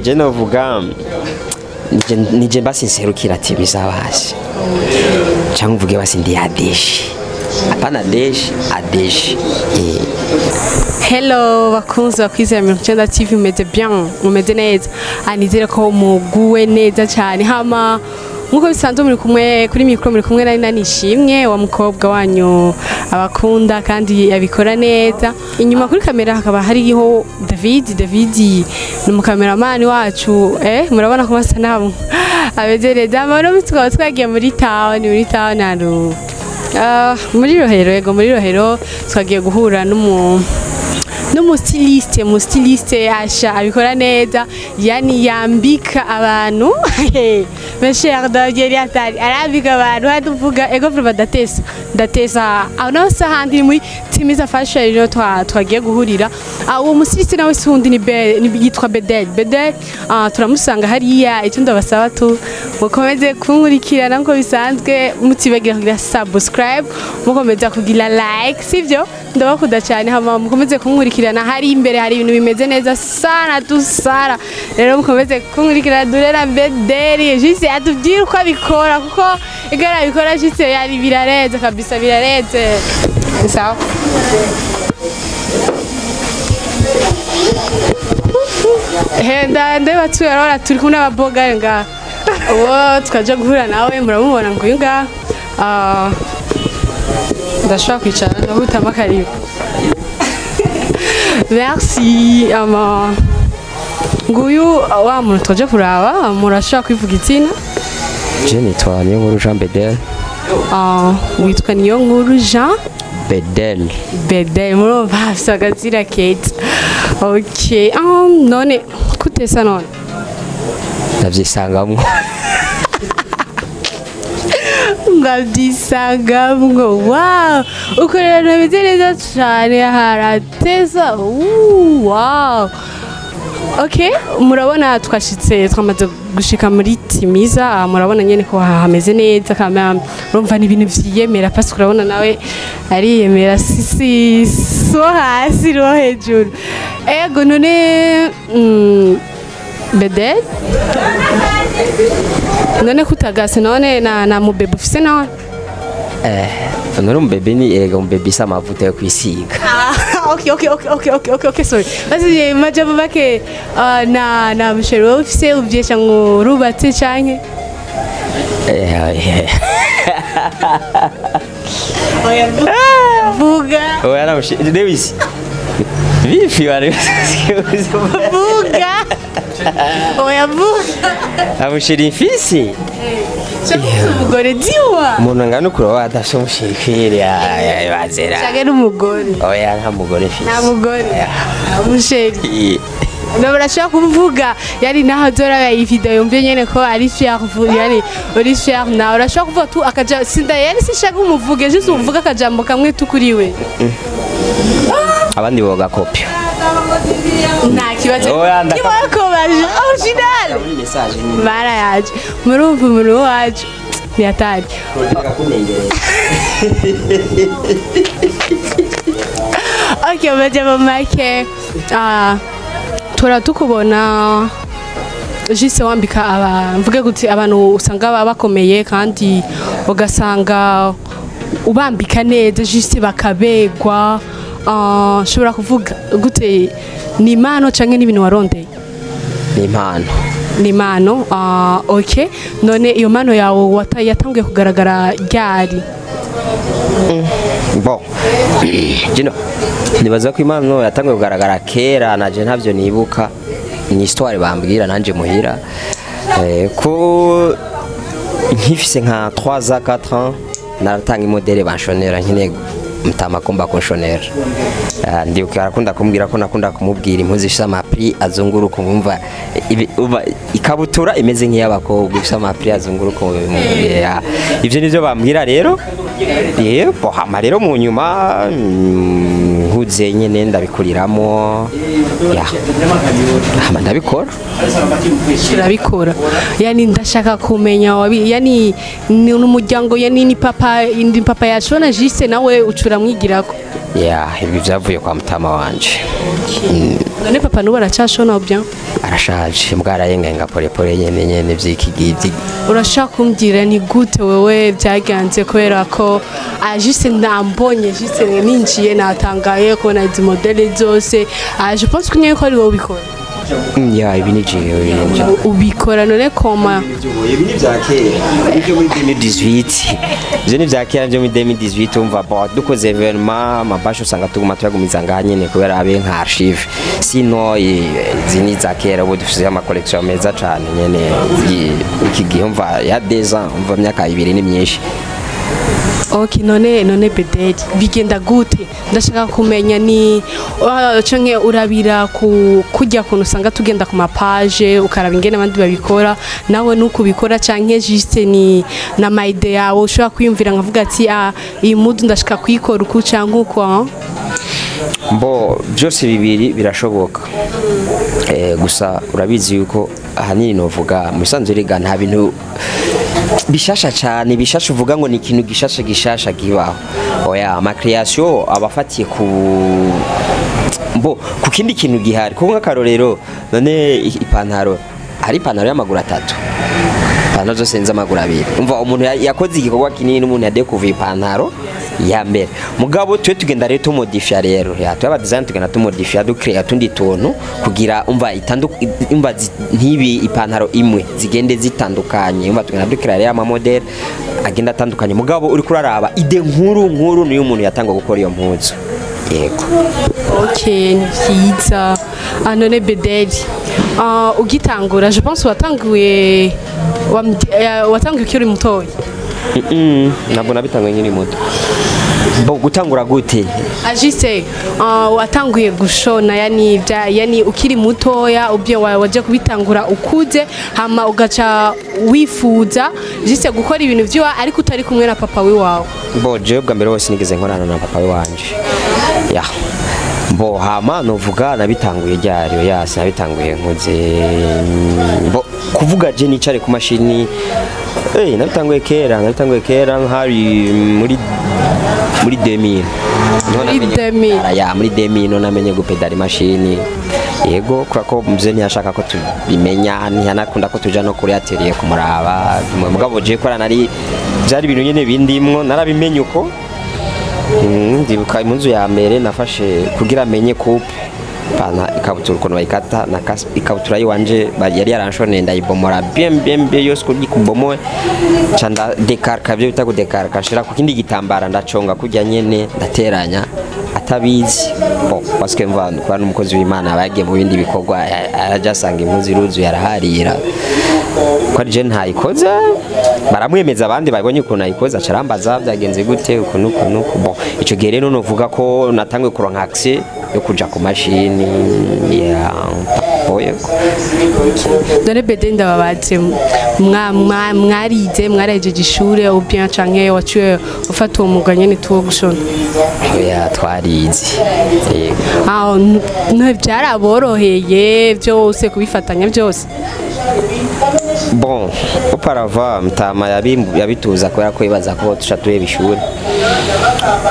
Je novuga nije basi nserukira Timiza basi cyangwa mvuge basi ndi adeshi, apana deshi, adeshi. Hello bakunzi bakwizera 90 TV, mumeze bien, mumeze neza, anizere ko muguwe neza cyane. Hama nkuko bisanzwe muri kumwe kuri micro, muri kumwe nari nanishimwe wa mukobwa wanyu abakunda kandi yabikora neza. Inyuma kuri kamera hakaba hariho David. David ni umukameramani wacu, murabona ko basa nabo ameze neza. Amano tukaba twagiye muri town, muri town haru muri Rohero, yego muri Rohero twagiye guhura n'umustyliste, mustyliste asha abikora neza, yani yambika abantu. Mes chers dogeri atari arambika abantu, haduvuga ego vuba ndatesa ndatesa. Aho naho sahandi muri Timiza Fashion rero twagiye guhurira. Uwo mustyliste nawe sundi ni yitwa Bedel. Bedel turamusanga hariya. Icyo ndabasaba tu mukomeze kunkurikirana nkuko bisanzwe, mutibagira kugira subscribe, mukomeza kugira like, sivyo? Ndabakunda cyane. Hama mukomeze kunkurikirana, hari imbere hari ibintu bimeze neza sana tu sara. Rero mukomeze kunkurikirana durera Bedeli jise atubwire uko abikora, kuko igara abikora jise yari birareze kabisa, birareze. Sawa. Henda ndeba tuyarora turi kumwe n'ababoga nga uwo twaje guhura nawe, muramubona ngo uyu nga ndashobora kwicara ndahutama karibu. Merci. Ama nguyu wa muntu twaje kuraba, murashobora kwivuga izina? Je nitwa Niyonkuru Jean Bedel. Witwa Niyonkuru Jean Bedel. Bedel, murumva afise agazira keza. Okay, none kutesa none ndavyisangamwo. Ngavyisangamwo. Wow, ukorera ibintu bimeze neza cane, haratesa. Wow. Okay, murabona twashitse, twamaze gushika muri Timiza, murabona nyene ko hameze neza kama urumva ni ibintu vyiyemera, parce urabona nawe ariyemera sisi so hasi ro hejuru. Ego none Bedel none kutagase none na mubebe ufise nawe? None umubebe ni erega umubebe isa amavuta yo kwisiga. Okay, sorry. Basi majambo make na msheri ufise uvyesha ngo rubatse canke? Oya vuga. Oya na msheri Lewis. Vipi wale? Vuga. Oya vuga. Amusheri mfisi? Umugore diwa. Umuntu angana ukuro adafise umusheri kweri bazera. Canke n'umugore? Oya nta mugore mfise. Nta mugore. Umusheri. No barashaka kuvuga yani naho zora iyi video yumve nyene ko ari fier, yani uri fier na urashaka kuvuga tu akaja sinda, yani sishaka umuvuge juste uvuga akajambo kamwe tukuriwe. Abandi boga kopia. Nta kibazo. Kibakobaje original. Mara yaje. Murumva umuntu wacu ni atari. Okay, majambo make tora tukubona jise wambika aba mvuge guti abantu usanga baba bakomeye kandi ugasanga ubambika neza jise bakabegwa. Nshobora kuvuga gute ni impano canke n'ibintu warondeye? Ni impano. Ni impano. Okay, none iyo mpano yawe yatanguye kugaragara ryari? Bon, jino nibaza ko impano yatanguye kugaragara kera, naje ntavyo nibuka, ni histoire bambwira nanje muhira ko nkifise nka 3 à 4 ans naratanga imodele banshonera nkine mutama kumba konshonera. Ndibuka arakunda kumbwira ko nakunda kumubwira impuzu ifise amapri azunguruka, umva ikabutura imeze nk'iy'abakobwa ifise amapri azunguruka. Ivyo nivyo bambwira rero. Yego hama rero mu nyuma nkuze nyene ndabikuriramo, ya hama ndabikora. Urabikora yani ndashaka kumenya yani ni umuryango, yani ni papa, indi papa yashona jise nawe ucura mwigirako? Ya ibi byavuye kwa mutama wanje. None papa nubu aracashona bien? Arashaje, mbwa arayengayenga polepole nyene nyene vy'iki gihe. Urashaka kumbwira ni gute wewe byagenze? Kubera ko juste nambonye, juste ninjiye natangaye kubona izi modèle zose. Je pense ko nyine ko ari wowe ubikora. Ya, ibi ni jewe, ibi ni jewe. Ubikora none koma? Ibi ni vya kera, ibyo muri 2018, ivyo ni vya kera byo muri 2018. Umva, bon, dukoze événement, amabâches usanga tuguma tuyagumiza ngaha nyene kubera abe nka archive. Sino izi ni za kera. Ubu dufise ama collection meza cane nyene iki gihe. Umva, ya 2 ans, umva, imyaka 2 ni myinshi. Ok, none Bedeli, bigenda gute? Ndashaka kumenya ni canke urabira ku kujya kuntu usanga tugenda ku mapages, ukaraba ingene abandi babikora, nawe nuko ubikora, canke juste ni na ma idées yawe ushobora kwiyumvira nkavuga ati: "Ah, iyi mudu ndashaka kuyikora uku canke uko," ah? Mbo byose bibiri birashoboka. Gusa urabizi yuko ahanini novuga mu bisanzwe rega nta bintu bishasha cyane, bishasha uvuga ngo ni ikintu gishasha gishasha kibaho. Oya, ama création aba afatiye ku mbo ku kindi kintu gihari. Kuko nk'akarorero, none ipantaro, hari ipantaro y'amaguru atatu? Ipantaro zose ni z'amaguru abiri. Umva, umuntu yakoze igikorwa kinini n'umuntu yadekuvuye ipantaro ya mbere. Mugabo twe tugenda rero tumodifia rero, ya twaba design, tugenda tumodifia, ducrea tundi tuntu kugira, umva, umva, ntibi ipantaro imwe, zigende zitandukanye. Umva, tugenda ducrea rero ama modèle agenda atandukanye. Mugabo uri kuraraba idée nkuru nkuru niyo umuntu yatangwa gukora iyo mpuzu, yego. Ok, ni vyiza. None Bedeli, ugitangura, je pense watanguye watanguye ukiri mutoya? Ntabwo nabitanguye nkiri muto. Bo gutangura gute? Ajise watanguye gushona, yani bya yani ukiri mutoya, ubye waje kubitangura ukuze, hama ugaca wifuza juste gukora ibintu vyiwa ariko utari kumwe na papa wiwawe? Bo jewe bwa mbere hose nigeze nkorana na papa wanje, ya. Bo hama novuga nabitanguye ryari? Ya, sinabitanguye nkuze. Bo kuvuga je nicare ku mashini, nabitanguye kera, nabitanguye kera nkari muri 2000. Niho Muri namenye 2000. gupedara, ya, muri 2000 niho namenye gupedara imashini, yego, kubera ko mzee ntiyashaka ko tubimenya, ntiyanakunda ko tuja no kuri atelier kumuraba. Mugabo je kora nari byari ibintu nyene bindimwo, narabimenye uko. Ndibuka impuzu ya mbere nafashe kugira amenye coupe pana ikabutura ukuntu bayikata na ikabutura yiwanje yari yaranshoneye, ndayibomora bien bien bien yose kurya ikubomoe, ca ndadekarka, ibyo bita kudekarka, nshira ku kindi gitambara, ndaconga kurya nyene, ndateranya atabizi. Bon, parce que mva kuba n'umukozi w'Imana aba yagiye mu bindi bikorwa, araja asanga impuzu iruzuye, araharira ko ari je ntayikoze. Baramwemeza abandi babonye ukuntu ayikoze, aca arambaza byagenze gute, ukuntu ukuntu uku. Bon, ico gihe rero novuga ko natanguye kuronka accès yo kuja ku mashini ya yego. None Bede, ndababaze, mwarize, mwarahejeje ishure ou bien canke waciye ufata uwo mwuga nyene tuwo gushona? Oya, twarize, yego. Aho byaraboroheye byose kubifatanya byose? Bon, auparavant mutama yabituza kubera ko yibaza ko tuca tuheba ishuri.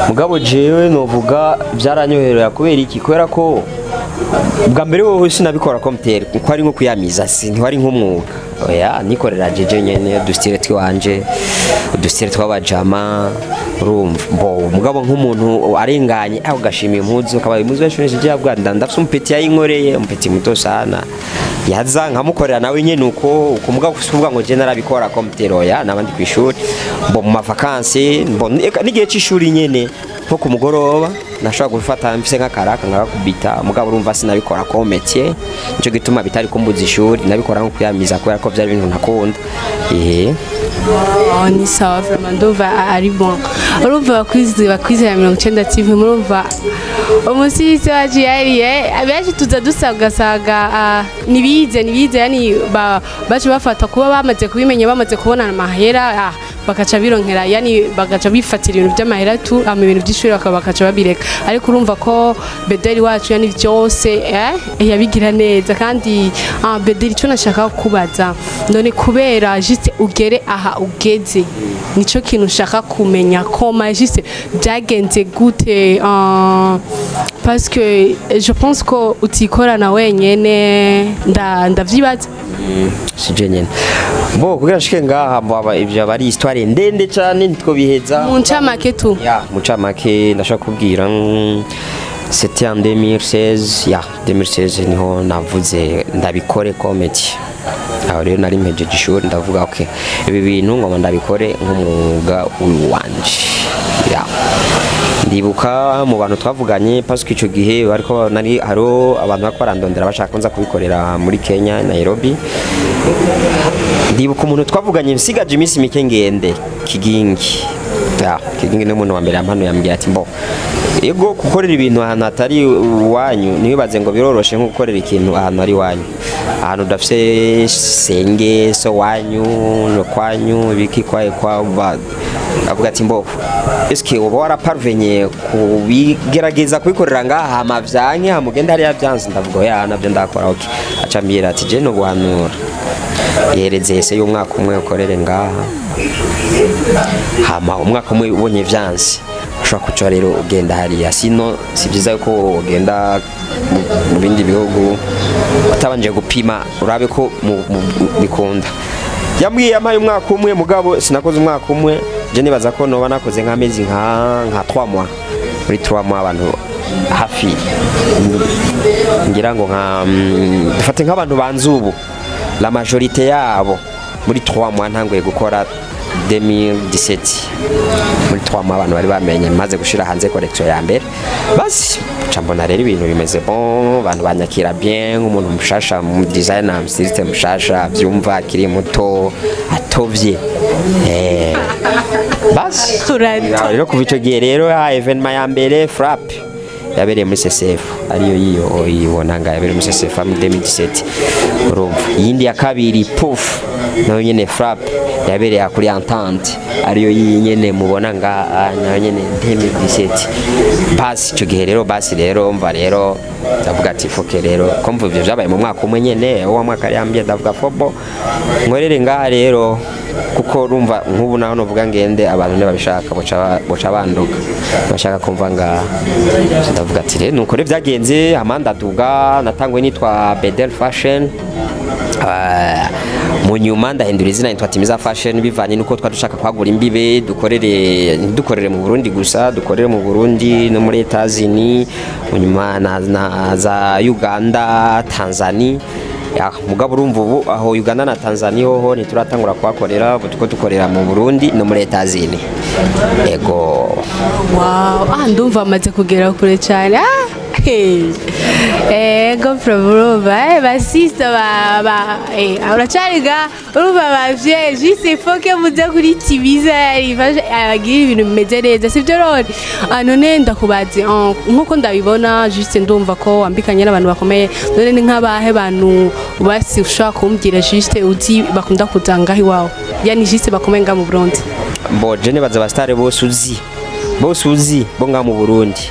Mugabo jewe novuga byaranyoherera. Kubera iki? Kubera ko bwa mbere wowe sinabikora comme tel, kuko ari nko kuyamiza, si ntiwari nk'umwuga. Oya, nikorera jeje nyene udustyle twiwanje, udustyle tw'abajama, urumva. Bo mugabo nk'umuntu arenganye aho gashima impuzu, akaba impuzu yashoneshije, yabwa ndafise umupetit yayinkoreye, umupetit muto sana, yaza nkamukorera nawe nyene uko uko. Mugabo kuvuga ngo je narabikora comme tel, oya, nabandi kwishuri. Bo mu mavacances, bo eka n'igihe c'ishuri nyene, nko ku mugoroba nashobora gufata mfise nk'akaraka nkakubita. Mugabo urumva sinabikora comme métier, nico gituma bitari kumbuza ishuri. Nabikora nko kuyamiza kubera ko byari ibintu ntakunda, ehe. Oh, ni sawa vraiment, ndumva ari bon. Urumva bakwizera 90 TV, murumva umusisi wacu yariye benshi tuza dusagasaga nibize nibize, yani bacu bafata kuba bamaze kubimenya, bamaze kubona amahera. Bakaca bironkera, yani bagaca bifatira ibintu by'amahera tu, ama ibintu by'ishuri bakaba bakaca babireka. Ariko urumva ko Bedeli wacu, yani byose yabigira neza. Kandi Bedeli, icyo nashaka kubaza none, kubera juste ugere aha ugeze, nico kintu nshaka kumenya, koma juste byagenze gute? Parce que je pense ko utikorana wenyene, ndavyibaza. Sije nyene bo kugira nshike ngaha, mbaba ivyo aba ari histoire ndende cyane, ntitwo biheza. Mu ncamake tu. Ya, mu ncamake ndashaka kubwira, c'était en 2016, ya 2016 niho navuze ndabikore comedy. Aho rero nari mpejeje ishuri, ndavuga okay, ibi bintu ngoma ndabikore nk'umwuga wanje. Ya, ndibuka mu bantu twavuganye, parce que ico gihe bariko nari haro abantu bariko barandondera bashaka ko nza kubikorera muri Kenya, Nairobi. Ndibuka umuntu twavuganye nsigaje iminsi mike ngende, Kigingi. Ya, Kigingi ni umuntu wa mbere yampanuye, yambwiye ati: "Mbo ego, gukorera ibintu ahantu hatari iwanyu ntiwibaze ngo biroroshe nko gukorera ikintu ahantu ari iwanyu, ahantu udafise senge, so wanyu no kwanyu ibiki kwaye kwa ba." Avuga ati: "Mbo eske uba waraparvenye kubigerageza kubikorera ngaha, hama vyanke, hamugenda hariya vyanse?" Ndavuga: "Ya, navyo ndakora." Okay, aca ambwira ati: "Je no guhanura yereze ese y'umwaka umwe ukorere ngaha, hama umwaka umwe ubonye vyanse ushobora kuca rero ugenda hariya. Sino si byiza ko ugenda mu bindi bihugu utabanje gupima urabe ko bikunda." Yambwiye, yampaye umwaka umwe, mugabo sinakoze umwaka umwe. Je nibaza ko noba nakoze nk'amezi nka 3 mois. Muri 3 mois abantu hafi, ngira ngo nka dufate nk'abantu banze ubu, la majorité yabo, muri 3 mois ntanguye gukora 2017, muri 3 mois abantu bari bamenye maze gushira hanze collection ya mbere. Basi ca mbona rero ibintu bimeze bon, abantu banyakira bien nk'umuntu mushasha mu designer, styliste mushasha vyumva akiri muto atovye. Basi rero kuva ico gihe rero ha événement ya mbere frappe yabereye muri CCF, ariyo yiyo yibona nga yabereye muri CCF mu 2017. Urumva iyindi ya kabiri, puf, nayo nyene frappe yabereye kuri Entente, ariyo yiyi nyene mubona nga nayo nyene 2017. Basi ico gihe rero, basi rero mva rero ndavuga ati faut que rero ko mva ivyo vyabaye mu mwaka umwe nyene, uwo mwaka yambye, ndavuga fobo nkorere ngaha rero, kuko urumva nk'ubu naho novuga ngende abantu ntibabishaka, boca banduka bashaka kumva ngaha. Ndavuga ati rero nuko rero byagenze. Amanda duga natanguye nitwa Bedel Fashion. Mu nyuma ndahindura izina nitwa Timiza Fashion, bivanye nuko twari dushaka kwagura imbibe, dukorere, ntidukorere mu Burundi gusa, dukorere mu Burundi no muri Etazini, mu nyuma na za Uganda, Tanzania. Ya, mugabo urumva ubu aho Uganda na Tanzania hoho ntituratangura kuhakorera, ubu tuko dukorera mu Burundi no muri Etazini. Ego. Wow, ndumva amaze kugera kure cyane. Hey. Ego, urumva basista ba uracariga, urumva bavyeyi, juste faut que muze kuri Timiza abagira ibintu bimeze neza, sivyo rero? None ndakubaze, nkuko ndabibona, juste ndumva ko wambikanye n'abantu bakomeye. None ni nk'abahe bantu basi ushobora kumbwira juste uzi bakunda kuza ngaho iwawe, yani juste bakomeye ngaha mu Burundi? Bo je nibaza abastare bose uzi, bose uzi bo ngaha mu Burundi,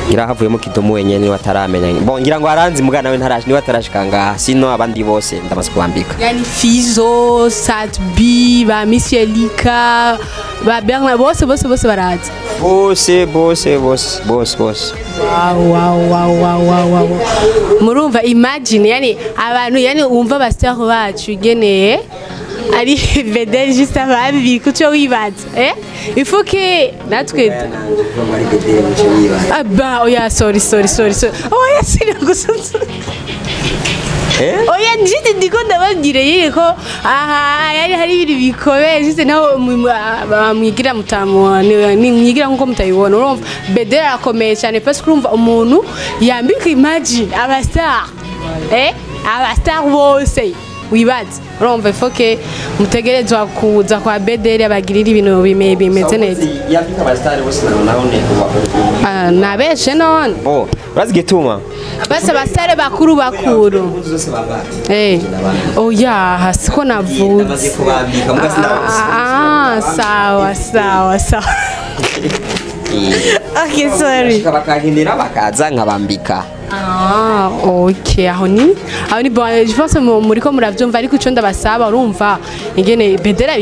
ngira havuyemo Kidumu wenyene niwe ataramenya. Bo ngira ngo aranzi mugana we ntarashi, niwe atarashika ngaha, sino abandi bose ndamaze kubambika. Yani Fizo, Sat-B, ba Miss Elika, ba Bernard, bose bose bose baraza. Bose bose bose bose bose. Wow. Murumva, imagine, yani abantu, yani wumva ba star bacu igeneye ari Bedel juste ababiri kuco wibaza, il faut que natwe aba oya, sorry, sorry, sorry, sorry, oya, sinagusunzu. Eh. Oya, njite ndiko ndababwira yeye ko aha yari hari ibintu bikomeye, juste naho mwigira mutamu ni mwigira nkuko mutayibona. Urumva Bedel arakomeye cyane, parce que urumva umuntu yambika, imagine aba star, aba star bose wibaze. Urumva il faut que mutegerezwa kuza kwa Bedel abagirira ibintu bimeze neza. Yambika abastare bose naho ne. Ah, nabeshe none. Bo urazi igituma? Bose abasare bakuru bakuru. Impuzu zose bambara. Oya, siko Ndamaze navuze. kubambika muga sinabasize. Ah, sawa sawa sawa. Okay, sorry. Bakakenera bakaza nkabambika. Ah, ok, aho ni bon, je pense muriko muravyumva, ariko ico ndabasaba, urumva ingene Bedera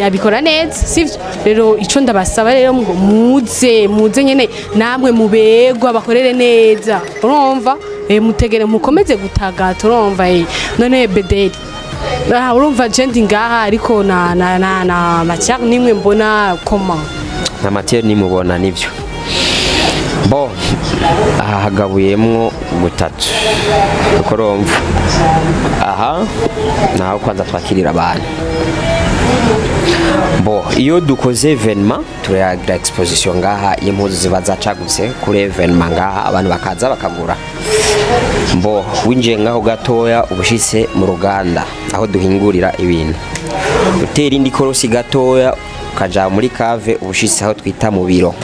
abikora neza, sivyo? Rero ico ndabasaba rero, ngo muze nyene namwe mubegwa bakorere neza, urumva, mutegere mukomeze gutagata, urumva. None Bederi, ah, urumva je ndi ngaha, ariko na matière nimwe mbona comment? Nta matière nimubona, nivyo. Bo aha hagabuyemwo gutatu, uko urumva aha naho kwanza twakirira abantu. Bo iyo dukoze événement, turagira exposition ngaha y'impuzu ziba zacagutse kuri événement ngaha, abantu bakaza bakagura. Bo winjiye ngaho gatoya, ubushitse mu ruganda aho duhingurira ibintu. Utera indi korosi gatoya ukaja muri cave, ubushitse aho twita mu biro.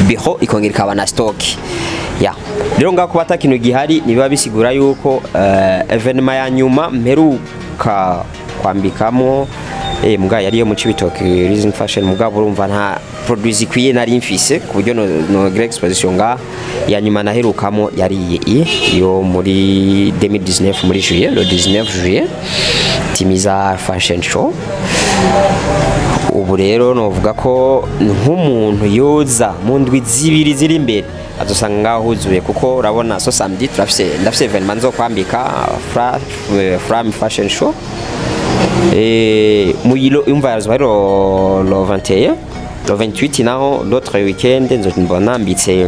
Biho ikongera ikaba na stock ya. Rero ngaho kuba ata kintu gihari, nibiba bisigura yuko événement ya nyuma mperuka kwambikamo, mbwa yari yo mu Cibitoke Rising Fashion, mugabo urumva nta produit zikwiye nari mfise ku buryo no gira exposition nga. Ya nyuma naherukamo yari iyi yo muri 2019, muri juillet, le 19 juillet, Timiza Fashion Show. Ubu rero novuga ko nk'umuntu yoza mu ndwi 2 ziri imbere, azosanga ngaho huzuye, kuko urabona so samedi turafise, ndafise événement nzokwambika Fram Fashion Show. Muyilo umva yazoba ari le 21, le 28 naho, l'autre weekend nzombona nambitse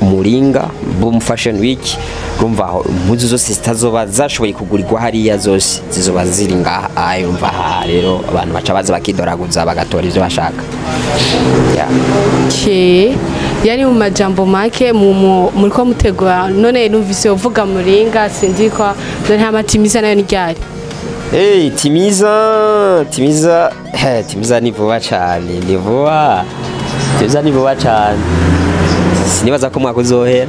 Muringa Boom Fashion Week. Urumva aho impuzu zose zitazoba zashoboye kugurirwa hariya zose zizoba ziri ngaha. Ayo umva aha rero abantu baca baza bakidoraguza, bagatora ivyo bashaka, yeah. Okay. Yari mu majambo make muriko mutegura. None numvise uvuga Muringa, sinzi ko none nta matimiza nayo ni ryari? Hey, Timiza, Timiza, Timiza ni vuba cyane, ni vuba. Timiza ni vuba cyane. Sinibaza ko umwaka uzohera,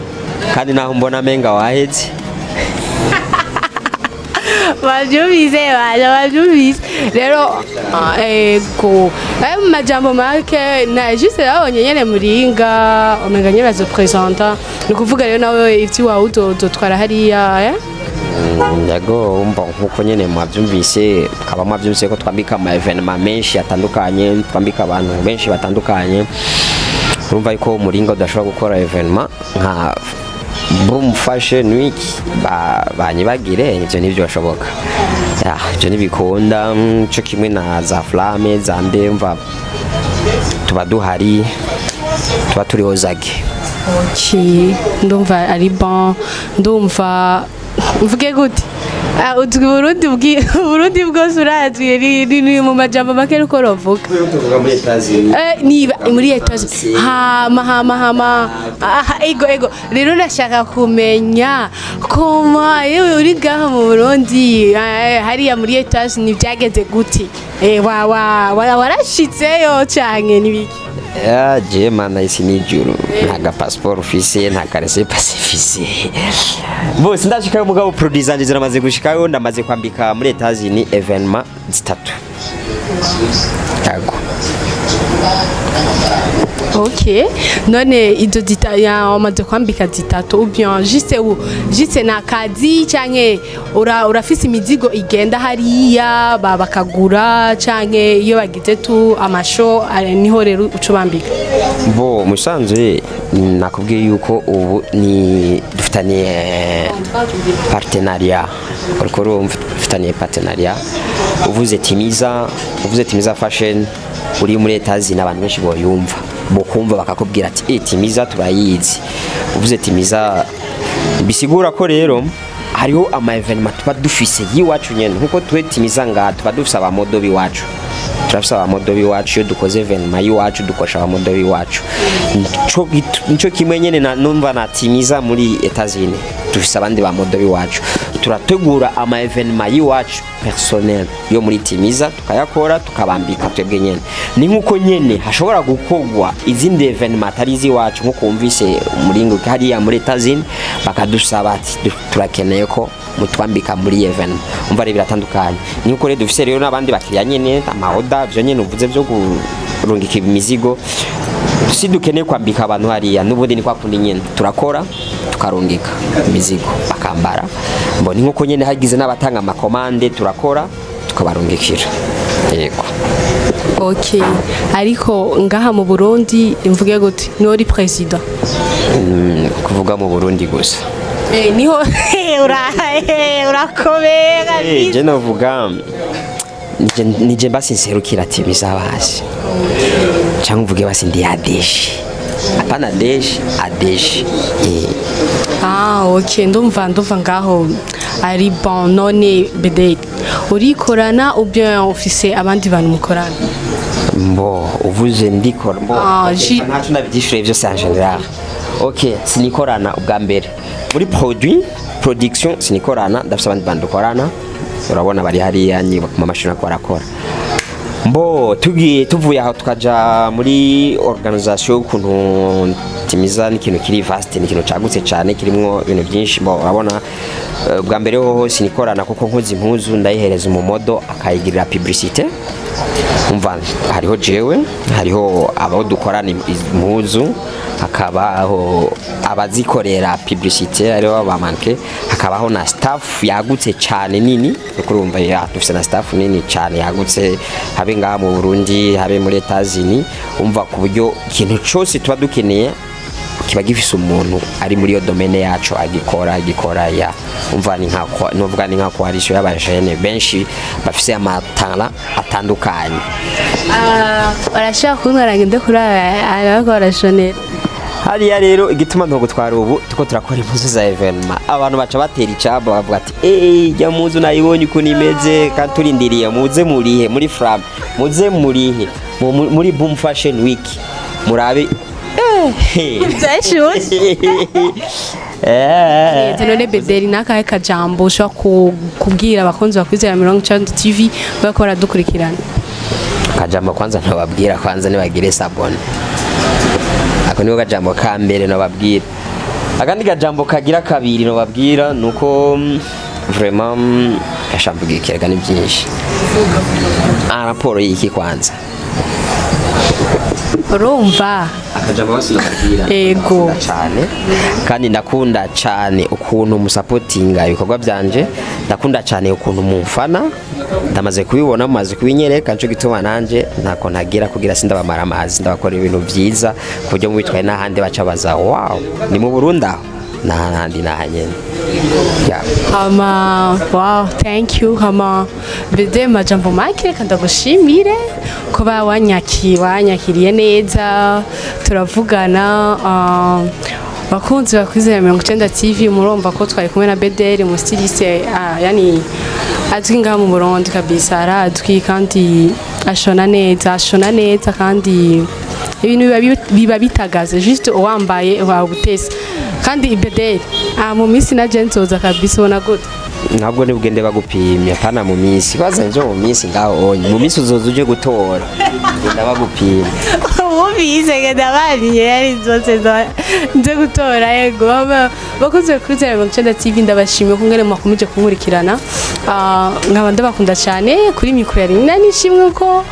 kandi naho mbona menga waheze. Bavyumvise, baje bavyumvise rero. Ego, mu majambo make na juste babonye nyene Muringa, umenga nyene bazopresenta, ni ukuvuga rero nawe ivy'iwawe uzotwara hariya, eh? Yego, umva nkuko nyene mwavyumvise, kaba mwavyumvise ko twambika ama événement menshi atandukanye, twambika abantu benshi batandukanye. Urumva yuko Muringa udashobora gukora événement nka Boom Fashion Week banyibagire, ivyo ntivyo bashoboka. Ya, ivyo ntibikunda, co kimwe na za Flamme za ndemva tuba duhari, tuba turiho zage. Okay, ndumva ari bon, ndumva mvuge gute? Ah, uzwi Burundi, Burundi bwose urazwi, ni mu majambo make uko rovuga. Niba muri Etats hama hama hama, aha, ego ego. Rero nashaka kumenya koma yewe uri ngaha mu Burundi, hariya muri Etats ni byageze gute? Wa wa wa warashitseyo canke nibiki? Ya, je mana isi n'ijuru, nta ga passeport ufise, nta ka laissez-passer ufise. Bose ndashikayo, mugabo produit zanje ziramaze gushikayo. Ndamaze kwambika muri Etats-Unis événement zitatu. Yego. Ok, none izo zita ya wamaze kwambika zitatu, ou bien juste u juste na kazi, canke urafise imizigo igenda hariya bakagura, canke iyo bagize tu amasho niho rero uco bambika? Bo musanzwe nakubwiye yuko ubu ni dufitaniye partenariat, uriko urumva, dufitaniye partenariat. Uvuze Timiza, uvuze Timiza Fashion uri muri Etats-Unis, abantu benshi boyumva, bokumva bakakubwira ati Timiza turayizi. Uvuze Timiza, bisigura ko rero hariho ama événement tuba dufise y'iwacu nyene, nkuko twe Timiza ngaha tuba dufise aba models b'iwacu. Turafise aba model b'iwacu. Iyo dukoze événement y'iwacu, dukoresha aba model b'iwacu. Nico kimwe nyene numva natimiza muri Etats-Unis, dufise abandi ba model b'iwacu. Turategura ama événement y'iwacu personnel yo muri Timiza, tukayakora, tukabambika twebwe nyene. Ni nkuko nyene hashobora gukorwa izindi événement atari iz'iwacu, nkuko wumvise muri hariya muri Etats-Unis bakadusaba ati: "Turakeneye ko mutwambika muri événement." Umva rero biratandukanye. Ni nkuko rero dufise rero n'abandi bakiriya nyene, ama order, vyo nyene uvuze vyo kurungika imizigo. Si dukeneye kwambika abantu hariya, n'ubundi ni kwa kundi nyene turakora, tukarungika imizigo bakambara. Mbona nkuko nyene hagize n'abatanga ama commande, turakora tukabarungikira, yego. Okay, ariko ngaha mu Burundi, imvuge gute, niho uri président? Kuvuga mu Burundi gusa? Niho urakomeye kabisa. Je novuga nije basi nserukira Timiza basi, cyangwa mvuge basi ndi adeshi, apana deshi, adeshi. Ah, ok, ndumva ngaho ari bon. None Bede, urikorana ou bien ufise abandi bantu mukorana? Mbo uvuze ndikora, mbo Ah, ntaco ndavyishuye vyose en général. Ok, sinikorana. Ubwa mbere muri production sinikorana, ndafise abandi bantu dukorana. Urabona bari hariya ni ku mamashini bariko barakora. Mbo tugiye, tuvuye aho, tukaja muri organisation y'ukuntu Timiza, ni ikintu kiri vaste, ni ikintu cagutse cyane, kirimwo ibintu byinshi. Mbo urabona, bwa mbere hoho sinikorana, kuko nkoze impuzu ndayihereza umu model akayigirira publicité. Umva, hariho jewe, hariho abo dukorana impuzu, hakabaho abazikorera publicité, hariho abamanke, hakabaho na staff yagutse cyane nini. Urumva ya dufise na staff nini cyane yagutse, habe ngaha mu Burundi, habe muri Etats-Unis. Umva, ku buryo ikintu cyose tuba dukeneye kiba gifise umuntu ari muri iyo domaine yacu agikora ya. Umva, ni nka novuga ni nka coalition y'abajene benshi bafise amatara atandukanye. Ah, barashaka kuntwara ngende kuri aba bariko barashonera. Hariya rero igituma ntogutwara, ubu tuko turakora impuzu za événement, abantu baca batera icabo bavuga ati: "Eh, jya muzu nayibonye ukuntu imeze." Kandi turindiriye muze murihe muri fram, muze murihe muri Boom Fashion Week, murabe. Byashushe. None Bederi, nakahe kajambo ushobora kubwira abakunzi bakwizera 90 TV bariko baradukurikirana? Kajambo kwanza ntobabwira, kwanza nibagire s'abonner. Ako niko kajambo ka mbere nobabwira. Akandi kajambo kagira kabiri nobabwira nuko vraiment gashambuga ikirega ni byinshi. Raporo y'iki kwanza? Urumva. Akajambo basi nobabwira: Ego. Ndakunda cyane, kandi ndakunda cyane ukuntu musapotinga ibikorwa byanje. Ndakunda cyane ukuntu mumfana, ndamaze kubibona, mumaze kubinyereka. Nico gituma nanje ntako ntagira kugira sindabamara amazi, ndabakora ibintu byiza ku buryo mubitwaye n'ahandi baca baza: "Wow, ni mu Burundi aho n'ahandi n'ahanyene." Yeah. Hama wow, thank you. Hama Bede, majambo make, reka ndagushimire kuba wanyakiriye neza, turavugana. Bakunzi bakwizera 90 TV, murumva ko twari kumwe na Bederi, umu styliste, yani azwi ngaha mu Burundi kabisa, arazwi kandi ashona neza, ashona neza kandi ibintu biba bitagaze, juste uwambaye wabutese. Kandi Bederi, mu minsi na je nzoza kabisa, ubona gute? Ntabwo nibugende bagupimye, apana mu minsi baza njo mu minsi ngaho onye mu minsi uzoza uje gutora, genda bagupimye. Wumvise, genda bariye yari zose nze gutora. Yego, bakunze kuri 90 TV, ndabashimiye kungene mwakomeje kunkurikirana. Nkaba ndabakunda cyane. Kuri mikoro yari nishimwe ko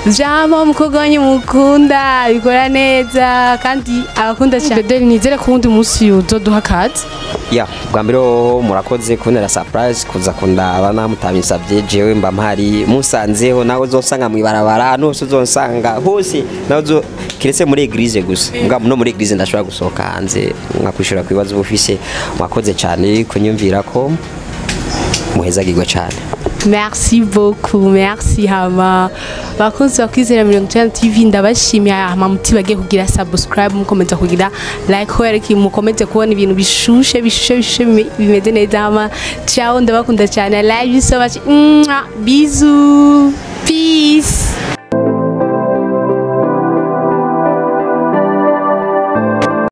vyama umukobwa wanyu mukunda bikora neza kandi abakunda cyane. Bederi, nizere ko uwundi munsi uzoduha akazi. Ya, bwa mbere hoho murakoze kubonera surprise kuza kundaba namutabinsabye. Jewe mba mpari, musanzeho nawe uzosanga mwibarabara, ahantu hose uzonsanga hose, nawe uzo kiretse muri église gusa. Mbwa no muri église ndashobora gusohoka hanze nkakwishura ku bibazo ufise. Mwakoze cyane kunyumvira, ko muhezagirwe cyane. Merci beaucoup, merci. Hama bakunzi bakwizera 90 TV, ndabashimiye. Hama mutibagiye kugira subscribe, mukomeza kugira like, kubera ko mukomeze kubona ibintu bishushe bishushe bishushe bimeze neza. Hama ciao, ndabakunda cyane. I love you so much. Mwah. Bisous, peace.